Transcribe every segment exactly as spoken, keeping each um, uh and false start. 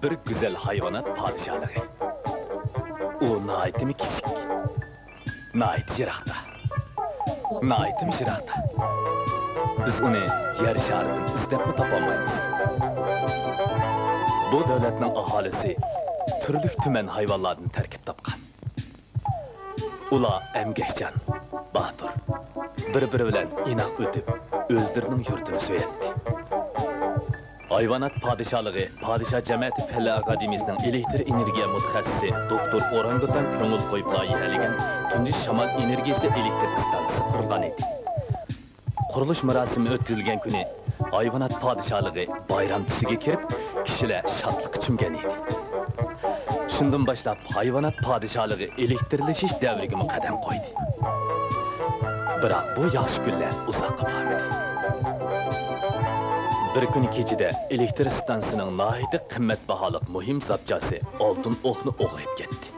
بىر گۈزەل ھايۋانات پادىشاھلىقى. ئۇ ناھايىتىمۇ كىچىك. ناھايىتى يىراقتا. ناھايىتىمۇ يىراقتا. بىز ئۇنى يەر شارىدىن ئىزدەپمۇ تاپالمايمىز. بۇ دۆلەتنىڭ ئاھالىسى تۈرلۈك تۈمەن ھايۋانلاردىن تەركىب تاپقان. ئۇلار ئەمگەكچان، باتۇر، بىر-بىرى بىلەن ئىناق ئۆتۈپ، ئۆزلىرىنىڭ يۇرتىنى سۆيەتتى. ھايۋانات پادىشاھلىقى پادىشاھ جەمەتى پەنلەر ئاكادېمىيىسىنىڭ ئېلېكتر ئېنېرگىيە مۇتەخەسسىسى دوكتور ئورانگۇتان كۆڭۈل قويۇپ لايىھەلىگەن تۇنجى شامال ئېنېرگىيىسى ئېلېكتر ئىستانسىسى قۇرۇلغان ئىدى. قۇرۇلۇش مۇراسىمى ئۆتكۈزۈلگەن كۈنى ھايۋانات پادىشاھلىقى بايرام تۈسىگە كىرىپ، كىشىلەر شادلىققا چۆمگەن ئىدى. شۇندىن باشلاپ ھايۋانات پادىشاھلىقى ئېلېكترلىشىش دەۋرىگىمۇ قەدەم قويدى. بىراق بۇ ياخشى كۈنلەر ئۇزاققا بارمىدى. بىر كۈنى كېچىدە ئېلېكتر ئىستانسىسىنىڭ ناھايىتى قىممەت باھالىق مۇھىم زاپچاسى ئالتۇن ئوقنى ئوغرى ئېلىپ كەتتى.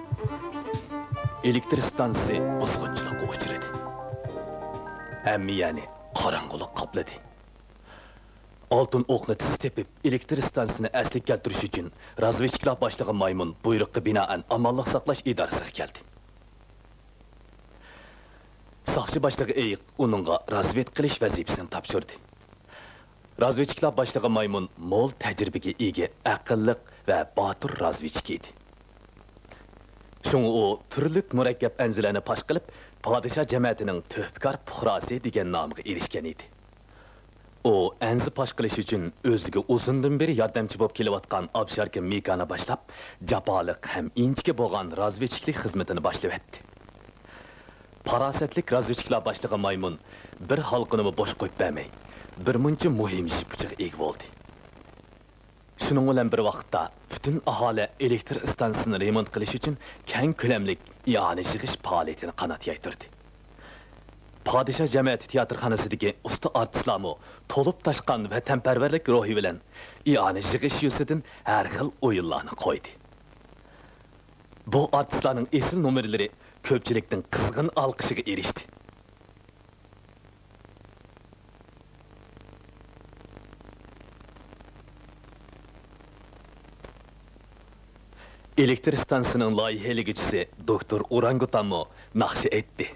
ئېلېكتر ئىستانسىسى بۇزغۇنچىلىققا ئۇچرىدى. ھەممە يەرنى قاراڭغۇلۇق قاپلىدى. ئالتۇن ئوقنى تېز تېپىپ، ئېلېكتر ئىستانسىسىنى ئەسلىگە كەلتۈرۈش ئۈچۈن، رازۋېدچىكلار باشلىقى مايمۇن بۇيرۇققا بىنائەن ئامانلىق ساقلاش ئىدارىسىگە كەلدى. ساقچى باشلىقى ئېيىق ئۇنىڭغا رازۋېدكا قىلىش ۋەزىپىسىنى تاپشۇردى. رازۋېدچىكلار باشلىقى مايمۇن مول تەجرىبىگە ئىگە، ئەقىللىق ۋە باتۇر رازۋېدچىك ئىدى. شۇڭا ئۇ تۈرلۈك مۇرەككەپ ئەنزىلەرنى پاش قىلىپ، پادىشاھ جەمەتىنىڭ تۆھپىكار پۇقراسى دېگەن نامغا ئېرىشكەن ئىدى. ئۇ ئەنزە پاش قىلىش ئۈچۈن ئۆزىگە ئۇزۇندىن بېرى ياردەمچى بولۇپ كېلىۋاتقان ئابشاركا مىكانى باشلاپ، جاپالىق ھەم ئىنچىكە بولغان رازۋېدچىكلىك خىزمىتىنى باشلىۋەتتى. پاراسەتلىك رازۋېدچىكلار باشلىقى مايمۇن بىر ھالقىنىمۇ بوش قويۇپ بەرمەي، بىرمۇنچە مۇھىم يىپ ئۇچىغا ئىگە بولدى. شۇنىڭ بىلەن بىر ۋاقىتتا، پۈتۈن ئاھالە ئېلېكتر ئىستانسىسىنى رېمونت قىلىش ئۈچۈن كەڭ كۆلەملىك ئىئانە يىغىش پائالىيىتىنى قانات يايدۇردى. پادىشاھ جەمەتى تىياتىرخانىسىدىكى ئۇستا ئارتىسلارمۇ تولۇپ تاشقان ۋەتەنپەرۋەرلىك روھى بىلەن ئىئانە يىغىش يۈزىسىدىن ھەر خىل ئويۇنلارنى قويدى. بۇ ئارتىسلارنىڭ ئېسىل نومۇرلىرى كۆپچىلىكنىڭ قىزغىن ئالقىشىغا ئېرىشتى. ئېلېكتر ئىستانسىسىنىڭ لايىھەلىگۈچىسى دوكتور ئورانگۇتانمۇ ناخشا ئېيتتى.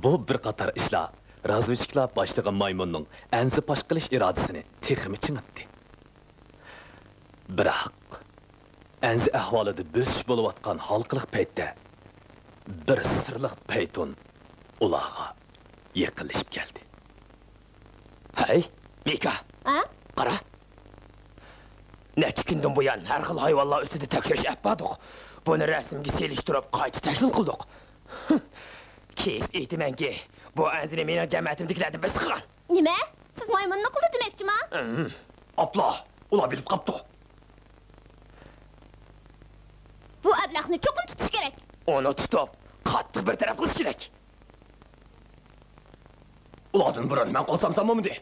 بۇ بىر قاتار ئىشلار رازۋېدچىكلار باشلىقى مايمۇننىڭ ئەنزە پاش قىلىش ئىرادىسىنى تېخىمۇ چىڭىتتى. بىراق، ئەنزە ئەھۋالىدا بۆسۈش بولۇۋاتقان ھالقىلىق پەيتتە، بىر سىرلىق پەيتۇن ئۇلارغا يېقىنلىشىپ كەلدى. ھەي، مىكا! ھە؟ قارا! نەچچە كۈندىن بۇيان ھەر خىل ھايۋانلار ئۈستىدە تەكشۈرۈش ئەپ باردۇق. بۇنى رەسىمگە سېلىشتۇرۇپ، قايتا تەھلىل قىلدۇق. كېسىپ ئېيتىمەنكى، بۇ ئەنزىنى مېنىڭ جەمەتىمدىكىلەردىن بىرسى قىلغان. نېمە؟ سىز مايمۇننى قىلدى دېمەكچىما؟ ئىم، ئاپلا، ئۇلار بىلىپ قاپتۇ. بۇ ئەبلەخنى چوقۇم تۇتۇش كېرەك. ئۇنى تۇتۇپ، قاتتىق بىر تەرەپ قىلىش كېرەك. ئۇلاردىن بۇرۇن مەن قوزغامسام بولمىدى.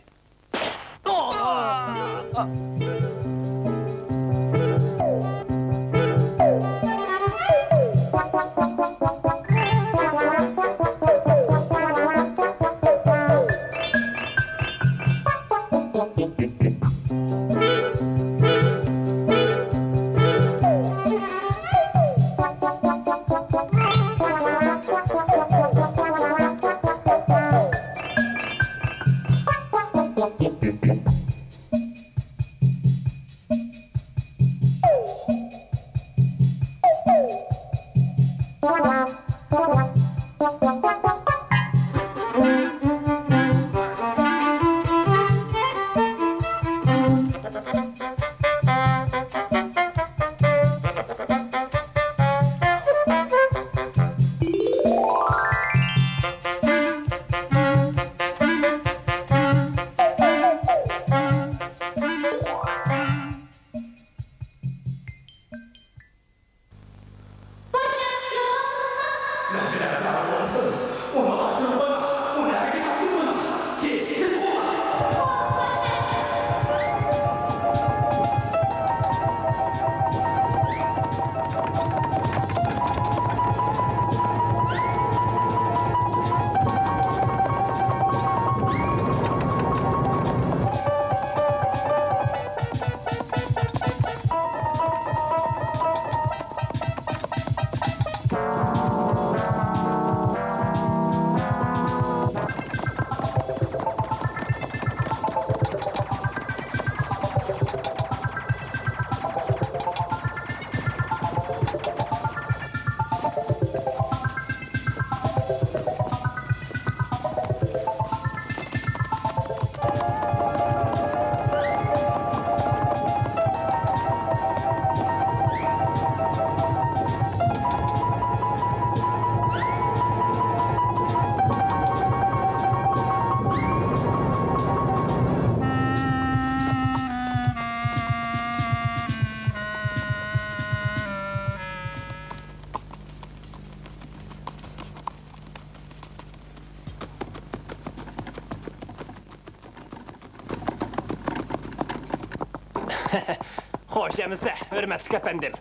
خوش ئەمىسە، ھۆرمەتلىك ئەپەندىم.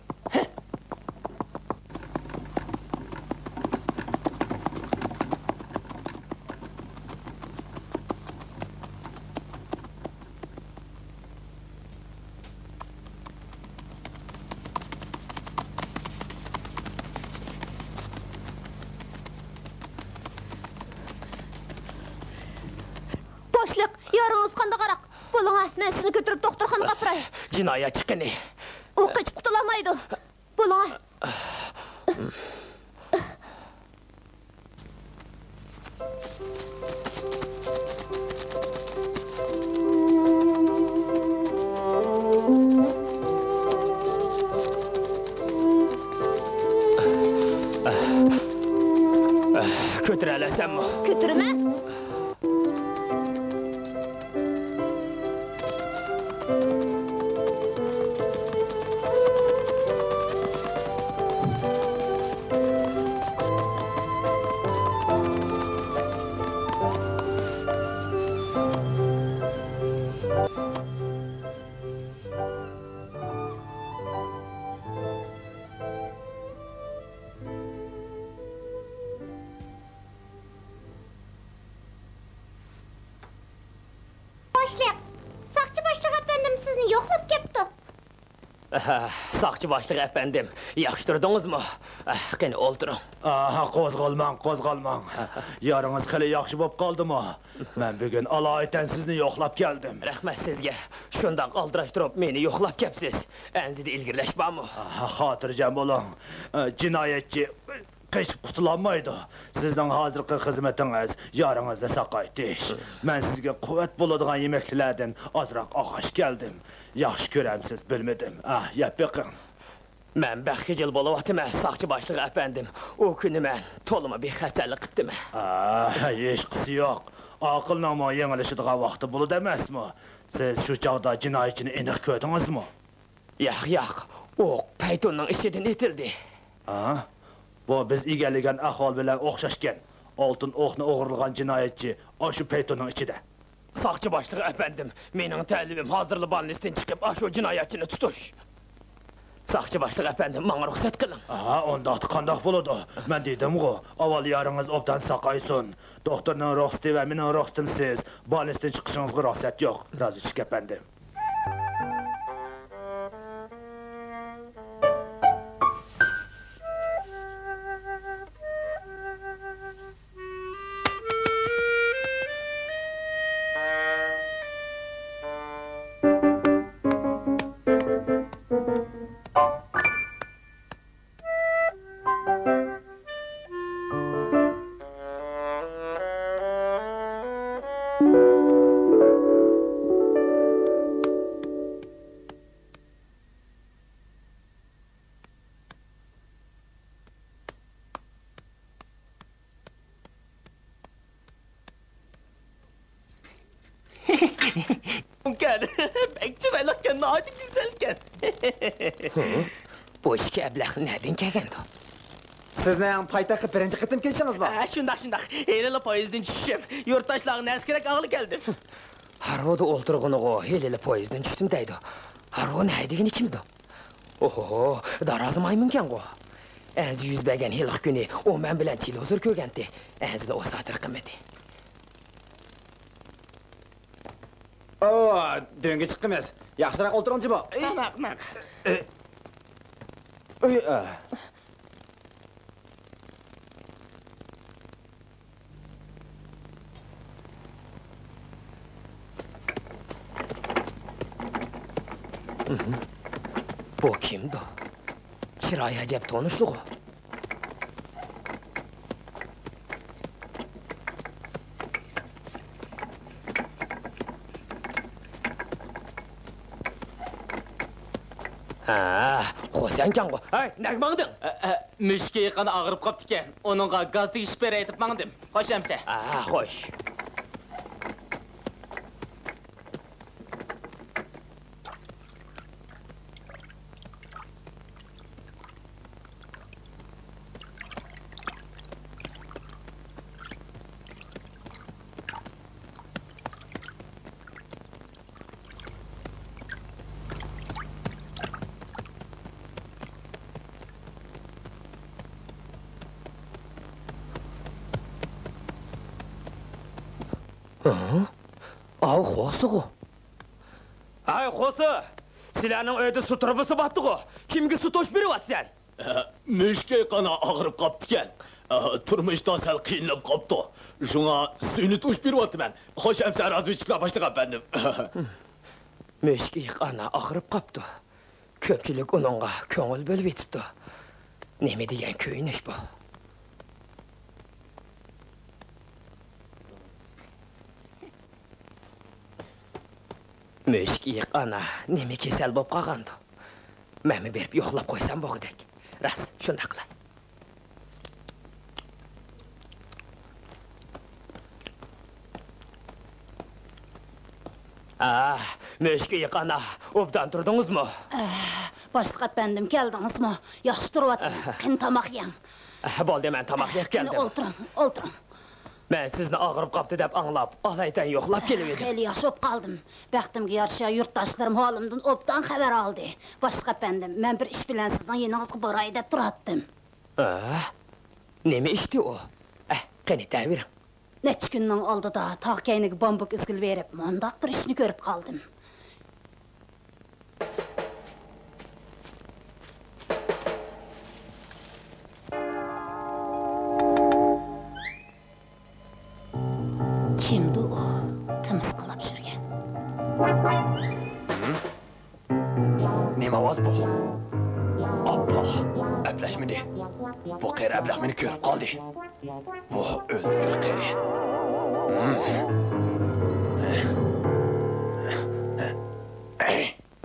باشلىق، يارىڭىز قانداقراق؟ بولۇڭا، مەن سىزنى كۆتۈرۈپ دوختۇرخانىغا ئاپىراي. جىنايەتچى قېنى؟ ئۇ قېچىپ قۇتۇلالمايدۇ. بولۇڭا. كۆتۈرەلەيسەنمۇ؟ كۆتۈرىمەن. باشلىق، ساقچى باشلىق ئەپەندىم سىزنى يوقلاپ كەپتۇ. ئەھ، ساقچى باشلىق ئەپەندىم، ياخشى تۇردىڭىزمۇ؟ ئەھ، قېنى ئولتۇرۇڭ. ئاھ، قوزغالماڭ، قوزغالماڭ. يارىڭىز خېلى ياخشى بولۇپ قالدىمۇ؟ مەن بۈگۈن ئالايىتەن سىزنى يوقلاپ كەلدىم. رەھمەت سىزگە. شۇنداق ئالدىراش تۇرۇپ مېنى يوقلاپ كەپسىز. ئەنزىدە ئىلگىرىلەش بارمۇ؟ ئاھ، خاتىرجەم بولۇڭ. ئە، جىنايەتچى قېچىپ قۇتۇلالمايدۇ. سىزنىڭ ھازىرقى خىزمىتىڭىز يارىڭىزنى ساقايتىش. مەن سىزگە قۇۋۋەت بولىدىغان يېمەكلىكلەردىن ئازراق ئاغاچ كەلدىم. ياخشى كۆرەمسىز، بىلمىدىم. ئاھ، يەپ بېقىڭ. مەن بەك خىجىل بولۇۋاتىمەن، ساقچى باشلىقى ئەپەندىم. ئۇ كۈنى مەن تولىمۇ بىخەتەرلىك قىپتىمەن. ئاھ، ھېچقىسى يوق. ئاقىلنىڭمۇ يېڭىلىشىدىغان ۋاقتى بولىدۇ ئەمەسمۇ؟ سىز شۇ چاغدا جىنايەتچىنى ئېنىق كۆردىڭىزمۇ؟ ياق، ياق، ئوق پەيتۇننىڭ ئىچىدىن ئېتىلدى. ھا؟ بۇ بىز ئىگىلىگەن ئەھۋال بىلەن ئوخشاشكەن. ئالتۇن ئوقنى ئوغرىلىغان جىنايەتچى ئاشۇ پەيتۇننىڭ ئىچىدە. ساقچى باشلىقى ئەپەندىم، مېنىڭ تەلىپىم ھازىرلا بالنىستىن چىقىپ، ئاشۇ جىنايەتچىنى تۇتۇش. ساقچى باشلىقى ئەپەندىم، ماڭا رۇخسەت قىلىڭ. ھا، ئۇنداقتا قانداق بولىدۇ؟ مەن دېدىمغۇ، ئاۋۋال يارىڭىز ئوبدان ساقايسۇن. دوختۇرنىڭ رۇخسىتى ۋە مېنىڭ رۇخسىتىمسىز بالنىستىن چىقىشىڭىزغا رۇخسەت يوق. رازى چىق ئەپەندىم. ئۇكام، بەك چىرايلىقكەن، ناھايىتى گۈزەلكەن. ھە؟ بۇ ئىككى ئەبلەخ نەدىن كەلگەندۇ؟ سىزنىڭ پايتەختكە بىرىنچى قېتىم كېلىشىڭىزمۇ؟ ھە، شۇنداق، شۇنداق. ھېلىلا پويىزدىن چۈشۈپ، يۇرتداشلارغا نەرسە كېرەك ئاغىلى كەلدىم. ھارۋىدا ئولتۇرغىنىغۇ ھېلىلا پويىزدىن چۈشتۈم دەيدۇ. ھارۋا نەدىگىنى كىمدۇ؟ ئوھو، دارازا مايمۇنكەنغۇ. ئەنزى يۈز بەرگەن ھېلىقى كۈنى ئۇ مەن بىلەن تېلېۋىزور كۆرگەنتى. ئەنزىنى ئۇ ساتىرا قىلمىدى. ئو، دۆڭگە چىقىمىز. ياخشىراق ئولتۇرۇڭ جىمۇ. ئەي. ماق، ماق. ئەي. ئەي، ئە. بۇ كىمدۇ؟ چىرايى ئەجەب تونۇشلۇقۇ. ھە، خوسەنكەنغۇ. ھەي، نەگە ماڭدىڭ؟ ئە، ئە، مۈشۈكى يېقىن ئاغرىپ قاپتىكەن. ئۇنىڭغا گاز تېگىشىپ بېرەي دەپ ماڭدىم. خوش ئەمىسە. ھە، خوش. ھە؟ ئاۋۇ خوسىغۇ. ھەي، خوسى! سىلەرنىڭ ئۆيدە سۇ تۇرۇبىسى باتتىغۇ؟ كىمگە سۇ توشۇپ بېرىۋاتىسەن؟ مۈشۈك ئېيىقانا ئاغرىپ قاپتىكەن. تۇرمۇشتا سەل قىينىلىپ قاپتۇ. شۇڭا سۈيىنى توشۇپ بېرىۋاتىمەن. خوش ئەمىسە، رازۋېدچىكلار باشلىقى ئەپەندىم. مۈشۈك ئېيىقانا ئاغرىپ قاپتۇ. كۆپچىلىك ئۇنىڭغا كۆڭۈل بۆلۈۋېتىپتۇ. نېمە دېگەن كۆيۈنۈش بۇ؟ مۈشۈك ئېيىقانا نېمە كېسەل بولۇپ قالغاندۇ؟ مەنمۇ بېرىپ يوقلاپ قويسام بولغۇدەك. راست، شۇنداق قىلاي. ئاھ، مۈشۈك ئېيىقانا، ئوبدان تۇردىڭىزمۇ؟ ئاھ، باشلىق ئەپەندىم، كەلدىڭىزمۇ؟ ياخشى تۇرۇۋاتىمەن. ئاھ. قېنى، تاماق يەڭ. ئاھ، بولدى، مەن تاماق يەپ قېنى، كەلدىم. ئولتۇرۇڭ، ئولتۇرۇڭ. مەن سىزنى ئاغرىپ قاپتۇ دەپ ئاڭلاپ، ئالايىتەن يوقلاپ كېلىۋىدىم. خېلى ياخشى بولۇپ قالدىم. بەختىمگە يارىشا، يۇرتداشلىرىم ھالىمدىن ئوبدان خەۋەر ئالدى. باشلىق ئەپەندىم، مەن بىر ئىش بىلەن سىزنىڭ يېنىڭىزغا باراي دەپ تۇراتتىم. ئە؟ نېمە ئىشتى ئۇ؟ ئە، قېنى، دەۋېرىڭ. نەچچە كۈننىڭ ئالدىدا تاغ كەينىگە بامبۇك ئۈزگىلى بېرىپ، مۇنداق بىر ئىشنى كۆرۈپ قالدىم. كىمدۇ ئۇ تىمىسقىلاپ يۈرگەن؟ نېمە ئاۋاز بۇ؟ ئاپلا، ئەپلەشمىدى. بۇ قېرى ئەبلەخ مېنى كۆرۈپ قالدى. بۇ ئۆلگۈر قېرى.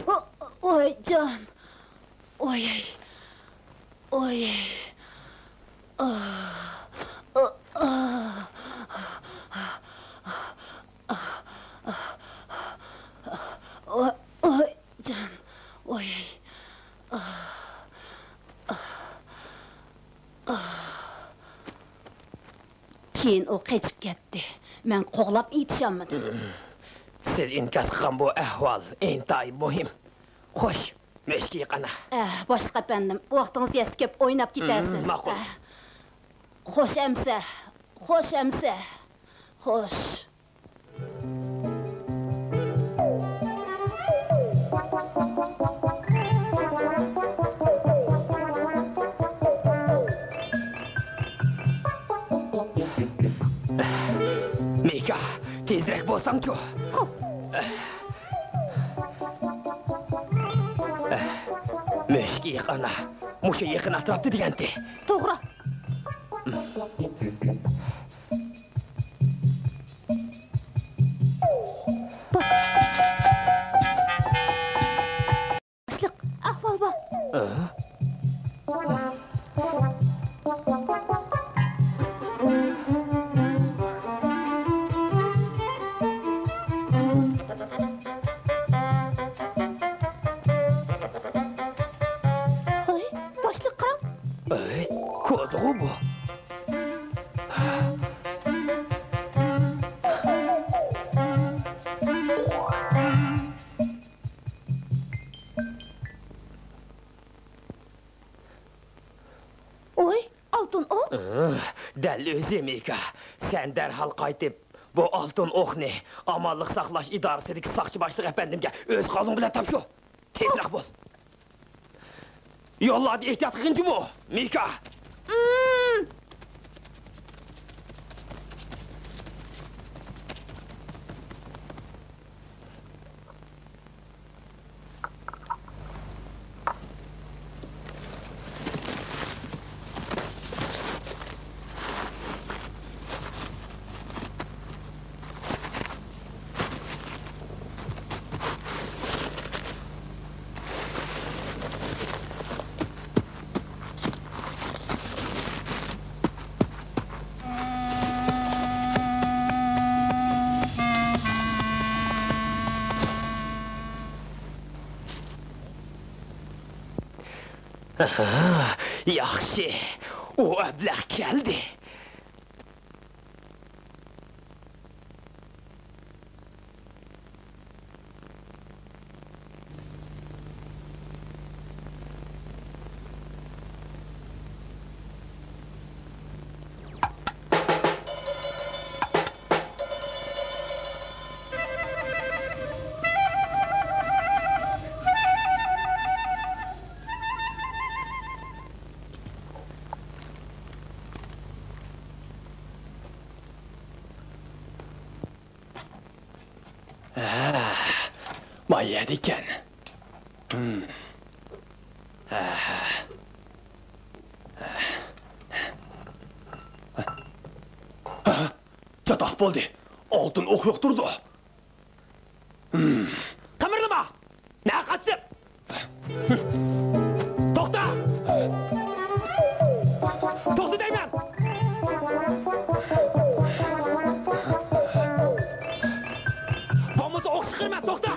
ۋو-، ۋوي جان. ۋوي. ۋوي. ۋوي، ۋوي جان. ۋوي. كېيىن ئۇ قېچىپ كەتتى. مەن قوغلاپ يېتىشالمىدىم. سىز ئىنكاس قىلغان بۇ ئەھۋال ئىنتايىن مۇھىم. خوش، مۈشۈك ئېيىقانا. ئەھ، باشلىق ئەپەندىم، ۋاقتىڭىز يەتسە كېلىپ ئويناپ كېتەرسىز. ماقۇل. ئەھ. خوش ئەمىسە، خوش ئەمىسە. خوش. مىكا، تېزرەك بولساڭچۇ. خوپ. مۈشۈك ئېيىقانا، مۇشۇ يېقىن ئەتراپتا دېگەنتى. توغرا. باشلىق، ئەھۋال بار. ئە؟ ھەي، باشلىق، قاراڭ. ئەي، كوزىغۇ بۇ. ۋوي، ئالتۇن ئوق! ئىھ، دەل ئۆزى، مىكا. سەن دەرھال قايتىپ، بۇ ئالتۇن ئوقنى ئامانلىق ساقلاش ئىدارىسىدىكى ساقچى باشلىقى ئەپەندىمگە ئۆز قولۇڭ بىلەن تاپشۇر. تېزرەك بول. يوللاردا ئېھتىيات قىلغىن جۇمۇ، مىكا. ئاھا، ياخشى، ئۇ ئەبلەخ كەلدى. ھە، ما يەردىكەن. ھىم. ھە. ھە، چاتاق بولدى. ئالتۇن ئوق ياقتۇرىدۇ. ھىم. قىمىرلىما! نە قاچىسىپ؟ توختا! توختا دەيمەن! بولمىسا ئوق چىقىرىمەن، توختا!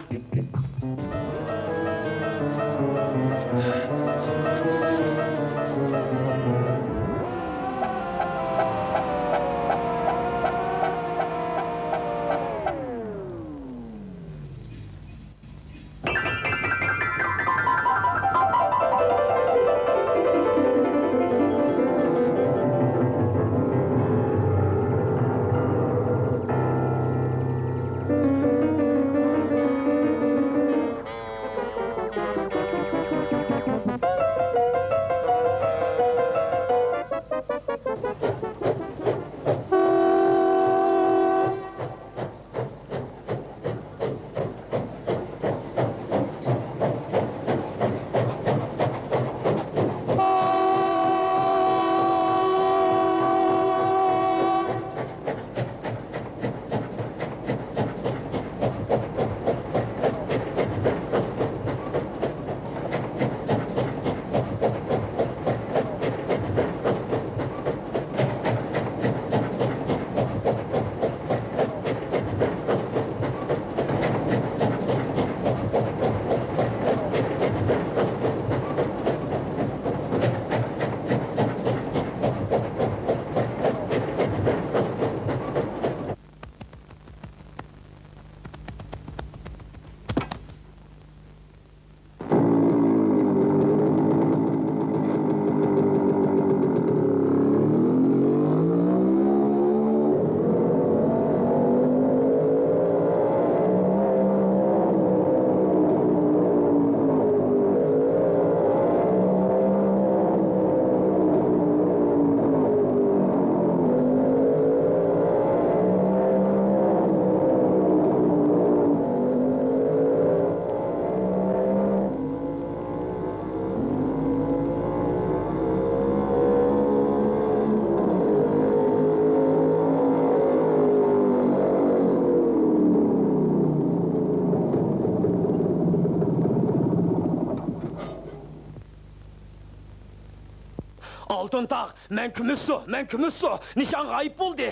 ئالتۇن تاغ، مەن كۈمۈش سۇ، مەن كۈمۈش سۇ، نىشان غايىب بولدى.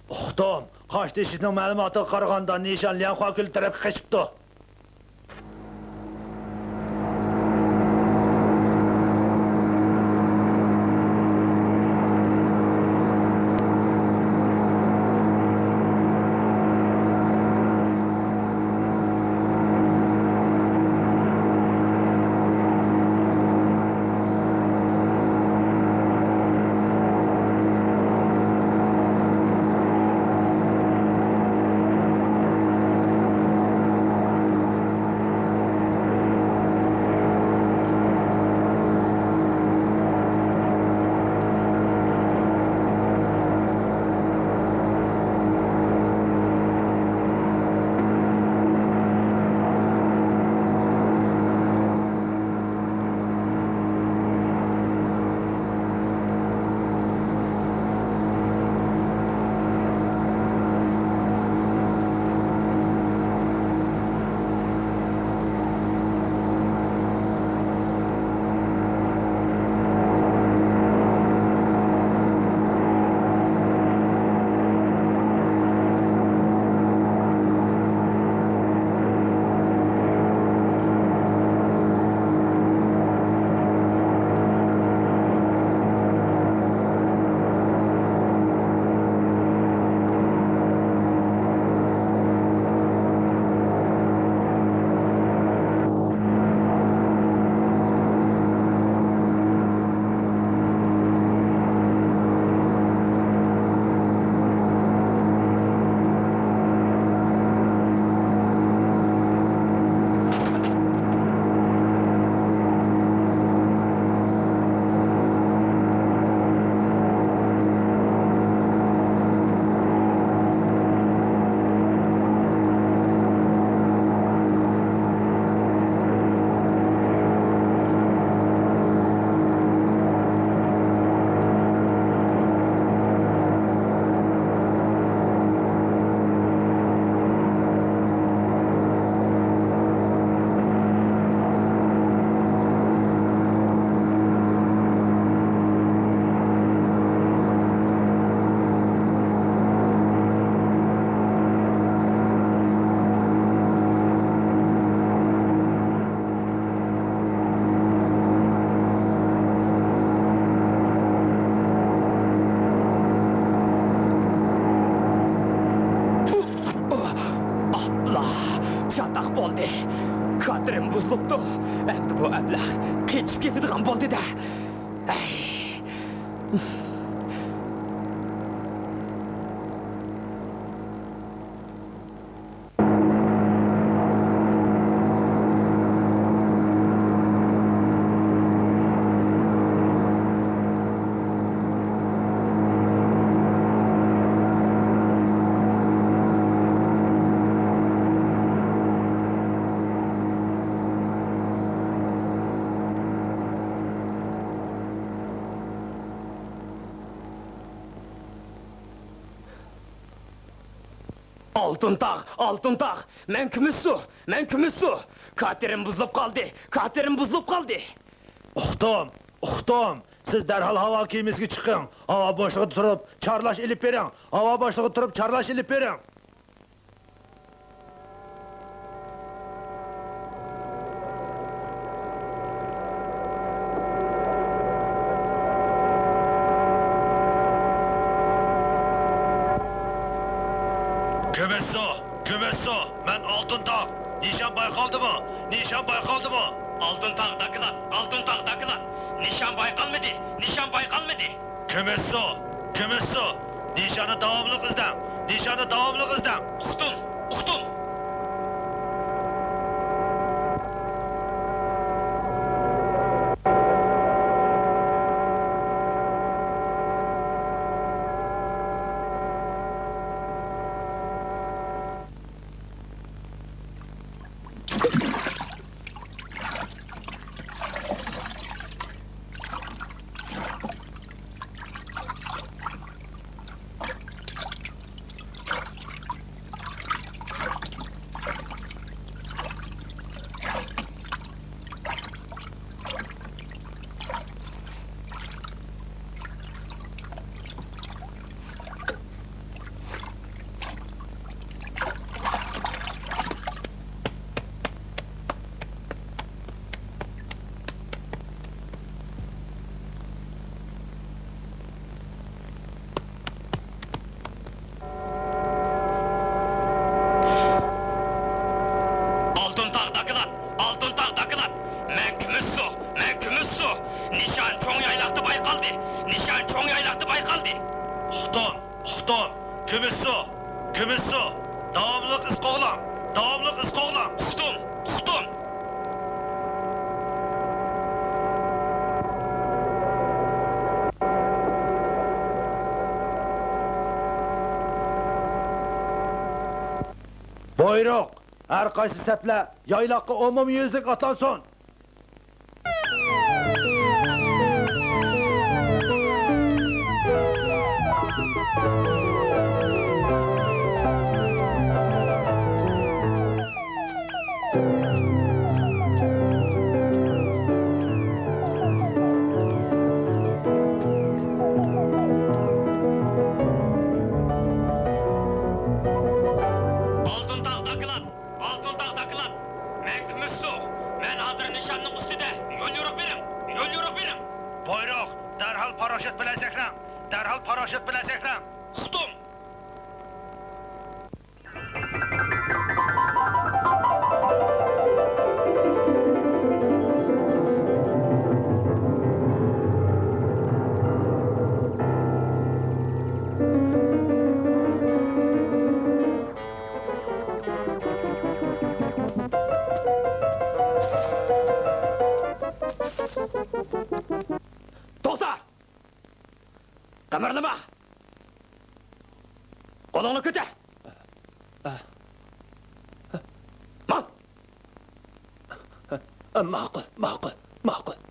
ئۇقتۇم، قاشتېشىچىنىڭ مەلۇماتىغا قارىغاندا، نىشان ليەنخۇا كۆلى تەرەپكە قېچىپتۇ. ئاق بولدى. كاتېرىم بۇزۇلۇپتۇ. ئەمدى بۇ ئەبلەخ قېچىپ كېتىدىغان بولدى-دە. ئەي. ئالتۇن تاغ، ئالتۇن تاغ! مەن كۈمۈش سۇ، مەن كۈمۈش سۇ! كاتېرىم بۇزۇلۇپ قالدى، كاتېرىم بۇزۇلۇپ قالدى! ئۇقتۇم، ئۇقتۇم! سىز دەرھال ھاۋا كېمىسىگە چىقىڭ! ھاۋا بوشلۇقىدا تۇرۇپ چارلاش ئېلىپ بېرىڭ! ھاۋا بوشلۇقىدا تۇرۇپ چارلاش ئېلىپ بېرىڭ! كۈمۈش سۇ! كۈمۈش سۇ! مەن ئالتۇن تاغ! نىشان بايقالدىمۇ؟ نىشان بايقالدىمۇ؟ ئالتۇن تاغ، داكلات! ئالتۇن تاغ، داكلات! نىشان بايقالمىدى! نىشان بايقالمىدى! كۈمۈش سۇ! كۈمۈش سۇ! نىشاننى داۋاملىق ئىزدەڭ! نىشاننى داۋاملىق ئىزدەڭ! ئۇقتۇم! ئۇقتۇم! ئالتۇن تاغ، داكلات! ئالتۇن تاغ، داكلات! مەن كۈمۈش سۇ! مەن كۈمۈش سۇ! نىشان چوڭ يايلاقتا بايقالدى! نىشان چوڭ يايلاقتا بايقالدى! ئۇقتۇم! ئۇقتۇم! كۈمۈش سۇ! كۈمۈش سۇ! داۋاملىق ئىز قوغلاڭ! داۋاملىق ئىز قوغلاڭ! ئۇقتۇم! ئۇقتۇم! بۇيرۇق! ھەر قايسى سەپلەر يايلاققا ئومۇميۈزلۈك ئاتلانسۇن! ئالتۇن تاغ، داكلات! ئالتۇن تاغ، داكلات! مەن كۈمۈش سۇ! مەن ھازىر نىشاننىڭ ئۈستىدە! يوليورۇق بېرىڭ! يوليورۇق بېرىڭ! بۇيرۇق! دەرھال پاراشوت بىلەن سەكرەڭ! دەرھال پاراشوت بىلەن سەكرەڭ! ئۇقتۇم! توختا! قىمىرلىما! قولۇڭنى كۆتەر! ماڭ! ماقۇل، ماقۇل، ماقۇل.